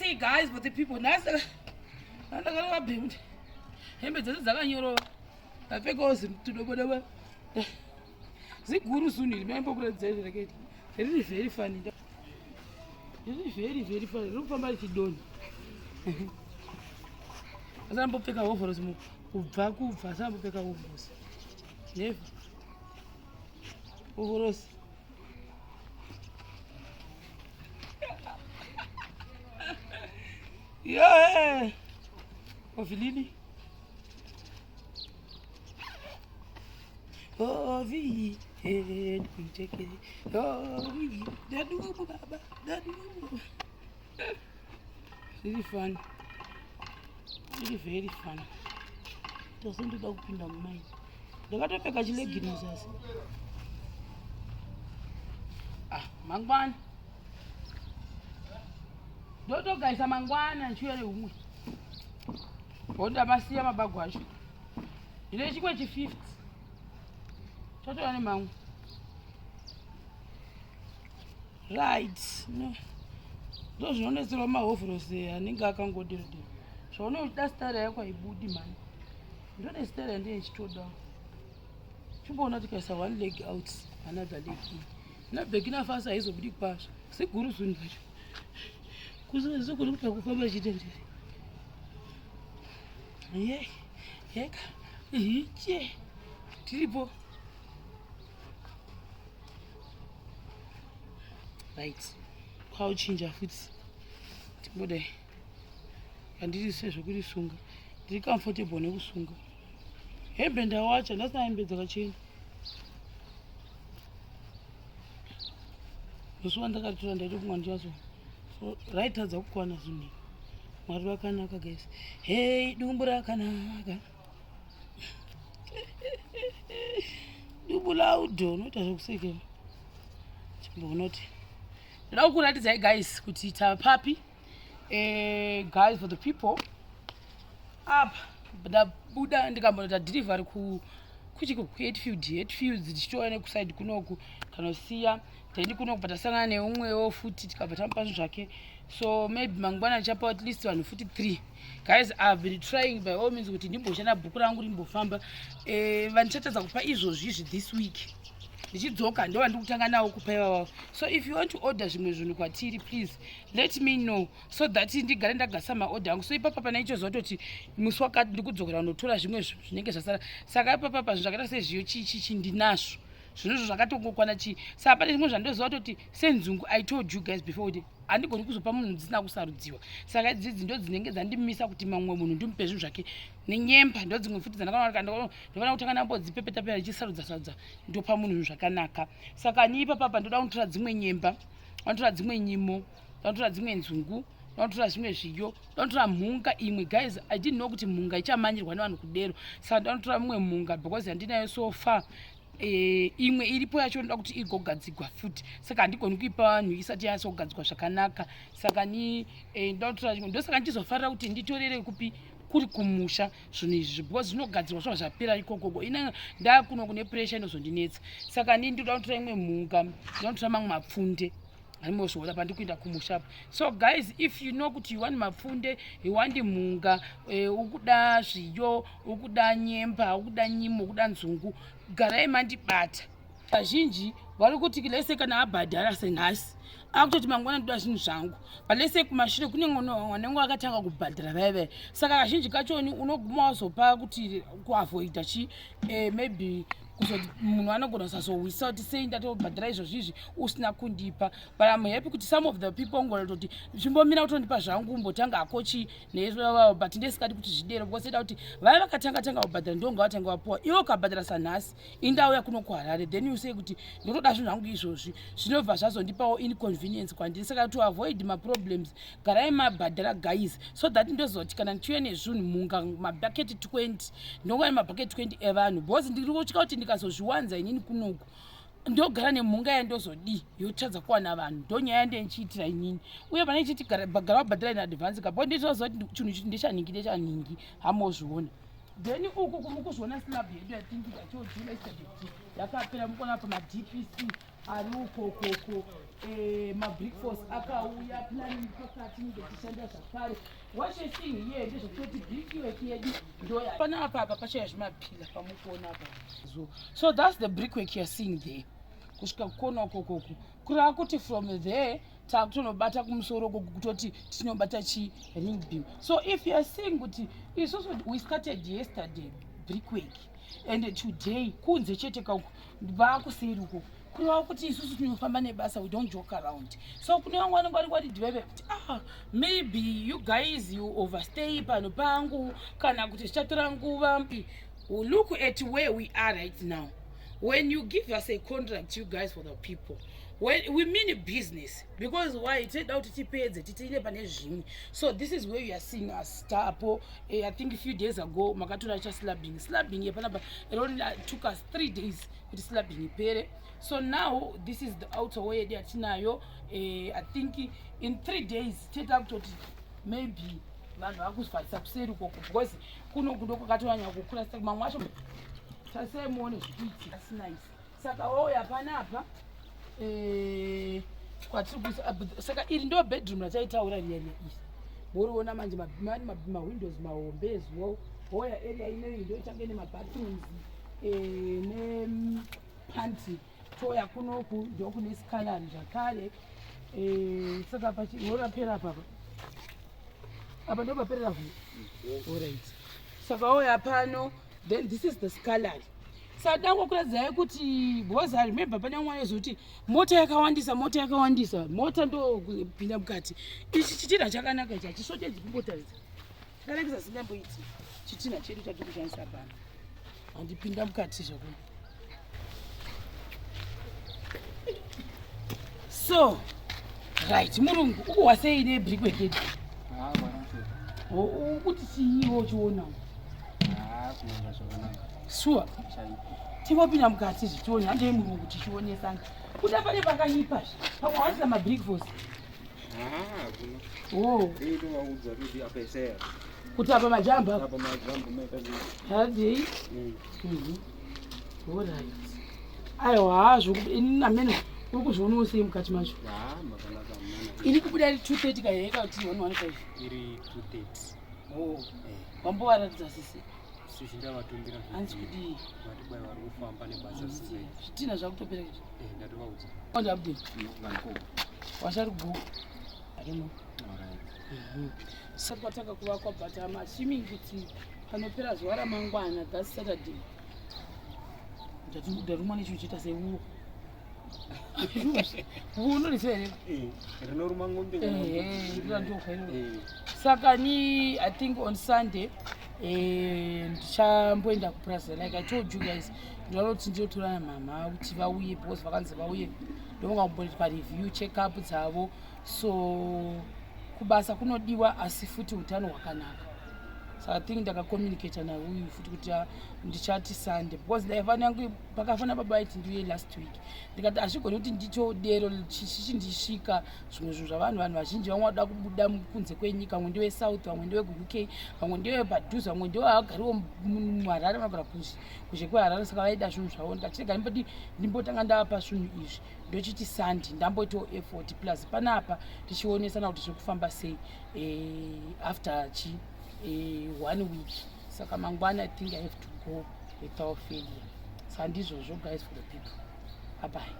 Righty guys for the people. Nhasi ndakarova bhembe. Hembe dzese dzakanyorova. Ndapfekawo zitudobodobo. Ziguru zunhu iri maimbokuratidzai zvarakaita. Riri very funny. Riri very very funny. Riri kufamba richidonha. Asambopfeka hovhorosi kubva kubva asambopfeka hovhorosi. Never. Hovhorosi. Yeah. Ovilili. Ovi, eh, ndikucheke. Ovi, dadubu baba, dadubu. Zviri fun. Zviri very fun. Tose ndoda kupinda mumaini. Ndakatopfeka chilegini muzasi. Ah, mangwana. Ndotogaisa mangwana ndichiuya neumwe. Honda masiya mabago acho. Ndine chimwe chi 50. Chatova nemamwe. Right. No. Ndozvinonetserwa mahovhorosi anenge akangodero dero. Zvaunenge uchida style yako haibudi mhani. Ndode style yandinenge ndichitodawo. Chimboona tikaisa one leg out another leg in. NaBurkina Faso haizobudi kwazvo. Siguru zvinhu zvacho. Kuzogona kuita kufamba chitendere. Ye, yeka, iche. Tiripo. Right. Kwauchinja futi. Timbodai. Handiri sezvekurisunga. Ndiri comfortable nekusunga. Hembe ndawacha, ndasina hembe dzakachena. Musi wandakatora ndaitofunga ndichazo. So raitadza kukwana zvinhu. Mwari vakanaka guys. Hey, dumbu rakanaka. Dumbu laudo unoita zvekusekera. Chimboona kuti ndoda kukuratidzai guys kuti tapapi. Eh, guys for the people apa ndabuda ndikambonoita delivery ku kuchiko kuHatfield Hatfields tichitouya nekuside kunoku kanosiya then kunoku patasangana neumwewo futi tikabva tamupa zvinhu zvake so maybe mangwana ndichapa at least vanhu futi three guys ihave been trying by all means kuti ndimboshanda bhuku rangu rimbofamba eh, vandichatadza kupa izvozvi izvi this week ndichidzoka ndo vandiri kutanga nawo kupa ivavavo so if you want to order zvimwe zvinhu kwatiri please let me know so that ndigare ndagasa maorder angu so ipapa pana icho zvatoti musi wakati ndikudzokera kunotora zvimwe zvinenge zvasara saka ipapa pa zvinhu zvakaita sezviyo chii chii chii ndinazvo zvinhu izvo zvakatongokwana chii saka pane zvimwe zvandoziva kutoti senzungu i told you guys before kuti handigoni kuzopa munhu dzisina kusarudziwa saka idzidzi ndo dzinenge dzandimisa kuti mamwe munhu ndimupe zvinhu zvake nenyemba ndo dzimwe futi dzandakanofanira kutanga ndambodzipepeta peta ndichisarudza sarudza ndopa munhu zvinhu zvakanaka saka ni ipapapa ndoda kunotora dzimwe nyemba vanotora dzimwe nyimo vanotora dzimwe nzungu vanotora zvimwe zviyo vanotora mhunga imwe guys i didn't know kuti mhunga ichamanyirwa nevanhu kudero saka ndanotora mumwe mhunga because handinayo so far e, imwe iripo yacho inoda kuti igogadzigwa futi saka handigoni kuipa vanhu isati yanyatso kugadzigwa zvakanaka saka ni e, ndinotora ndosaka ndichizofarira kuti nditorere kupi kuri kumusha zvinhu izvi because zvinogadzirwa zvava zvapera ikokoko ina ndakuno kune pressure inozondinetsa saka ni ndinoda kutora imwe mhunga ndinoda kutora mamwe mapfunde handimozviona pandikuenda kumusha apa so guys if you know kuti you want mapfunde you want mhunga eh, ukuda zviyo ukuda nyemba ukuda nyimo ukuda nzungu garai mandibata vazhinji vari kuti lese kana abhadhara senhasi akutoti mangwana ndoda zvinhu zvangu but lese kumashure kune vanenge vakatanga kubhadhara vaya vaya saka kazhinji kachoni unoguma wazopa kuti kuavoida chi eh, maybe kuzoti munhu anogona kusazowisa kuti sei ndatobhadhara izvozvi izvi usina kundipa but am happy kuti some of the people ungona kutoti zvimbomira kutondipa zvangu umbotanga akochi neizvovavo but ndesikadi kuti zvidero because ida kuti vaya vakatanga tanga kubhadhara ndonga vatanga vapuwa iwe ukabhadhara sanhasi indauya kuno kuharare then you say kuti ndotoda zvinhu zvangu izvozvi zvinobva zvazondipawo inconvenience kwandiri saka to avoid maproblems garai mabhadhara guys so that ndozoti kana ndichiuya nezvinhu munga mabhaketi 20 ndonga nemabhaketi 20 evanhu because ndiri kutya kuti ndikazozviwanza inini kunoku ndogara nemhunga yandozodii yotadza kuwana vanhu ndonyaya yandee ndichiitira inini uye pane ichiti gara wabhadhara in advance ka bo nditoziva kuti chinhu ichi ndechanhingi ndechanhingi hamozviona then uku kumukuzviona slab yedu yatingi yachojula yesterday yakapera mukuona pa madpc ari ukokoko Mabrick force akauya, planning pakati nge tichishanda zvakare. What you're seeing here ndezvekutoti brickwork yedu ndoya panapa. Apa pachaya zvimapillar pamukuona apa. So that's the brickwork you're seeing there kusvika kukona ukokoko, kureva kuti from there takutonobata kumusoro uko kutoti tinobata chi-ring beam. So if you are seeing kuti isusu we started yesterday brickwork and today kunze chete kauko vaakuseri ukoko, kureva kuti isusu tinofamba nebasa. We don't joke around. So kune vamwe vanenge vari kwati dhiveve kuti, "Ah, maybe you guys, you overstay pano pangu," kana kuti zvichatora nguva. Look at where we are right now. When you give us a contract, you guys for the people, when we mean business, because why? Tinoda kuti tipedze titiine pane zvimwe. So this is where you are seeing us tapo. I think a few days ago makatora cha slabbing. Slabbing yepanapa, it only took us 3 days kuti slabbing ipere. So now this is the outer way yedu yatinayo. I think in 3 days toita kutoti maybe vanhu vakuzvarisa kuseri ukoko, because kuno kundo kwakatonyanya kukura. Saka mamwe acho tasai muone zvikuitika. Nice. Saka wauya panapa, kwatiri kuisa, saka iri ndo bedroom rataitaura riya riya iri moriona manje, mawindows mahombe as well. Hoya area ineyi ndo ichange nemabathrooms, nepantry. Toya kunoku ndokune scullery zvakare. Saka horapera apapa, apa ndo paperera vhu. Alright, saka oya pano, then this is the scullery. Saka dangokuratidzai kuti, because I remember pane umwe anozoti mota yakawandisa, mota yakawandisa, mota ndopinda mukati. Ichi chitina chakanaka ichi, hachisvotedzi kumbotaridza, chakanakisa sindamboiti chitina chedu chatiri kushandisa pano. Handipinda mukati zvako. So right, murungu, ukuhwa sei nebrickwork yedu? Ah, bwana. Ukuti chiiwo uchionawo? Ah, kuona zvakanaka. Sure. Chaipo. Timbopinda mukati zvichiona. Handei murungu, tichionesana kuda pane pakaipa pamwe wasina mabrick force. Ah, hakuna. O. Hii tovaudza kuti apa isaya. Kuti apa majamba. Apa majambo maita sei? Handei. Alright, aiwa, ini namene uri kuzvionawo sei mukati macho? Ah, makanaka mwana. Iri kubuda iri 230 kaheka kuti 115? Iri 230. O. Eh, Wambovaratidza sisi? Sisi ndavatumbira. Hanzi kudii? Vati bai vari kufamba nebasa sei. Zvitina zvakutopera izvi. Eh, ndatovaudza. Onda update. Vanko. Washari go, I don't know. Alright. Sati kwatanga kuvakwa, but I'm assuming kuti panopera zuva ramangwana, that's Saturday, ndarumwa nechinhu choita seuo unorisa here? Eh, rinoruma ng'ombe. Ehe, ndinohwa iro. Eh, Saka ni I think on Sunday, ndichamboenda kupurazi like I told you guys. Ndinoda kuti ndinotora namama kuti vauye, because vakanzi vauye ndonga kumboitwa review, check up dzavo. So kubasa kunodiwa, asi futi utano hwakanaka. So I think ndakacommunicata nauyu futi kuti, ah, ndichati Sunday, because ndaifanira pakafana baba aiti ndiuye last week, ndikati hazvigoni kuti nditodero chichindisvika zvimwe zvinhu zvavanhu. Vanhu vazhinji vamwe vanoda kubuda kunze kwenyika, vamwe ndevesouth, vamwe ndevekuUK, vamwe ndevepadhuze, vamwe ndevagariwo muHarare, vanogara kuzhe kweHarare. Saka vaida zvinhu zvavo. Ndikati rega ndimboti ndimbotanga ndavapa zvinhu izvi, ndochiti Sunday ndamboitawo effort plus panapa tichionesana kuti zviri kufamba sei, after chi one week. Saka mangwana I think I have to go without failure. Saka ndizvozvo, guys for the people. Bye bye.